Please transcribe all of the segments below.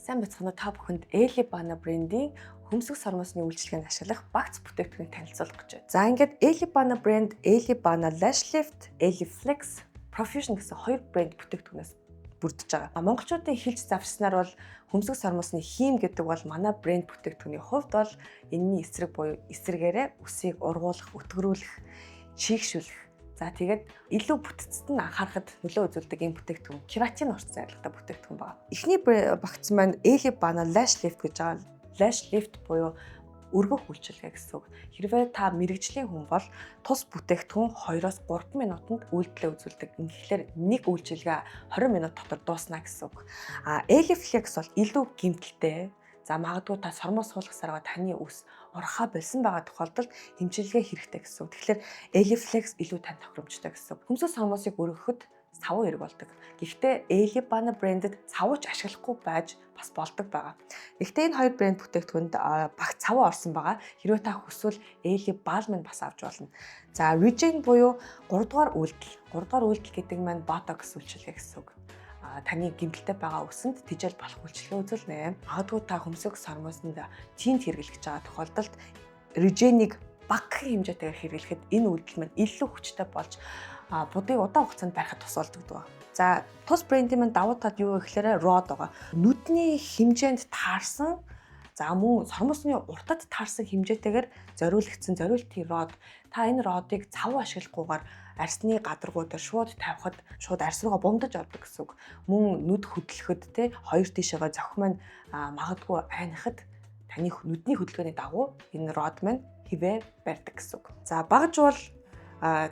Сайн байцгаана уу, та бүхэнд Elleebana брендийн хөмсөг сормуусны үйлчилгээнд ашиглах багц бүтээгдэхүүнийг танилцуулах гэж байна. За, ингээд Elleebana бренд Elleebana Lash Lift, Elleeflex Profusion гэсэн хоёр бренд бүтээгдэхүүнээс бүрдэж байгаа. Монголчуудын хэлж завшсанаар бол хөмсөг сормуусны хийм гэдэг бол манай бренд бүтээгдэхүүний хувьд бол энэний эсрэг буюу эсрэгээрээ үсийг ургуулах, өтгөрүүлэх, чийгшүүлэх. За, тэгээд илүү бүтцэд нь анхаарахад нөлөө үзүүлдэг ийм бүтээгдэхүүн. Кератин орсон арилгатай бүтээгдэхүүн байна. Эхний багц маань Elleebana Lash Lift гэж байгаа. Lash Lift буюу өргөх үйлчилгээ гэсэн үг. Хэрвээ та мэргэжлийн хүн бол тус бүтээгдэхүүн 2-оос 3 минутанд үйлдэлээ үзүүлдэг. Ингэхлээр нэг үйлчилгээ 20 минут дотор дуусна гэсэн үг. А Elleeflex бол илүү гэмтэлтэй. За, магадгүй та сормуус суулгасараа таны үс ургахаа больсон байгаа тохиолдолд эмчилгээ хэрэгтэй гэсэн үг. Тэгэхээр Elleeflex илүү тань тохиромжтой гэсэн үг. Хөмсөг сормуусыг өргөхөд савуу хэрэг болдог. Гэхдээ Elleebana брэндэд савууч ашиглахгүй байж бас болдог байгаа. Гэхдээ энэ хоёр брэнд бүтээгдэхүүнд багц савуу орсон байгаа. Хэрвээ та хүсвэл Ellie Balm нь бас авч болно. За, Regen буюу 3 дугаар үйлдэл. 3 дугаар үйлдэл гэдэг маань Botox үйлчилгээ гэсэн үг, таны гэмтэлтэй байгаа үсэнд тэжээл болох үйлчилгээ үзүүлнэ. Магадгүй та хөмсөг сормуусанд tint хэрэглэж байгаа тохиолдолд Regen-ийг бага хэмжээтэйгээр хэрэглэхэд энэ үйлдэл маань илүү хүчтэй болж будыг удаан хугацаанд барихад тус болдог. За, тус брендийн маань давуу тал юу вэ гэхээр rod байгаа. Нүдний хэмжээнд таарсан, за, мөн сормуусны уртад таарсан хэмжээтэйгээр зориулагдсан зориултын rod. Та энэ rod ыг цав ашиглахгүйгээр арьсны гадаргуу дээр шууд тавихад шууд арьс руугаа бумдаж ордог гэсэн үг. Мөн нүд хөдлөхөд, те, хоёр тишээгээ зохих маань магадгүй айнахад таны нүдний хөдөлгөөний дагуу энэ rod маань хэвээ барьдаг гэсэн үг. За, багаж бол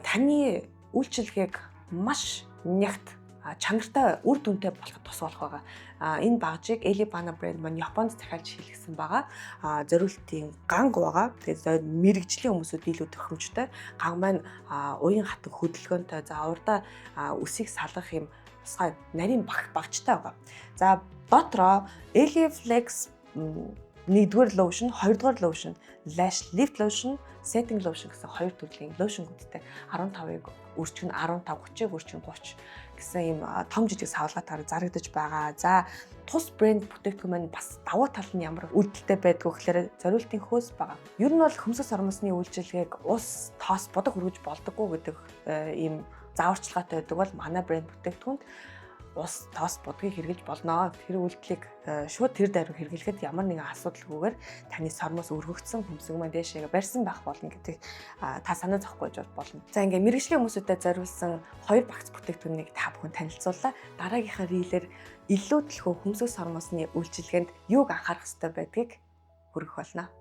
таны үйлчилгээг маш нягт, чанартай, үр дүнтэй болоход тус болох байгаа. Энэ багажийг Elleebana брэнд маань Японд захиалж хийлгэсэн байгаа. Зориултын ганг байгаа. Тэгээд мэргэжлийн хүмүүсүүд илүү тохиромжтой. Ганг маань уян хатан хөдөлгөөнтэй. За, урдаа үсийг салгах юм тусгай нарийн багажтай байгаа. За, дотроо Elleeflex нэгдүгээр lotion, хоёрдугаар lotion, Lash Lift lotion, Setting lotion гэсэн хоёр төрлийн lotion гүдтэй 15-ыг үржих нь 15, 30-ыг үржих нь 30 гэсэн ийм том жижиг савлгаатаар зарагдаж байгаа. За, тус брэнд бүтээгдэхүүн маань бас давуу тал нь ямар үйлдэлтэй байдгүй гэхээр зориултын хөөс байгаа. Ер нь бол хөмсөг сормуусны үйлчилгээг ус, тоос, будаг хүргэж болдоггүй гэдэг ийм зааварчилгаатай байдаг бол манай брэнд бүтээгдэхүүнд ус, тоос, будгийг хэрэглэж болно. Тэр үйлдэлийг шууд тэр даруй хэрэглэхэд ямар нэгэн асуудалгүйгээр таны сормуус өргөгдсөн, хөмсөг маань дээшээ барьсан байх болно гэдэг та санаа зовхгүй байж болно. За, ингээ мэргэжлийн хүмүүсүүдэд зориулсан хоёр багц бүтээгдэхүүнийг та бүхэн танилцууллаа. Дараагийнхаа reel ээр илүү төлхөө хөмсөг сормуусны үйлчилгээнд юуг анхаарах ёстой байдгийг хүргэх болно.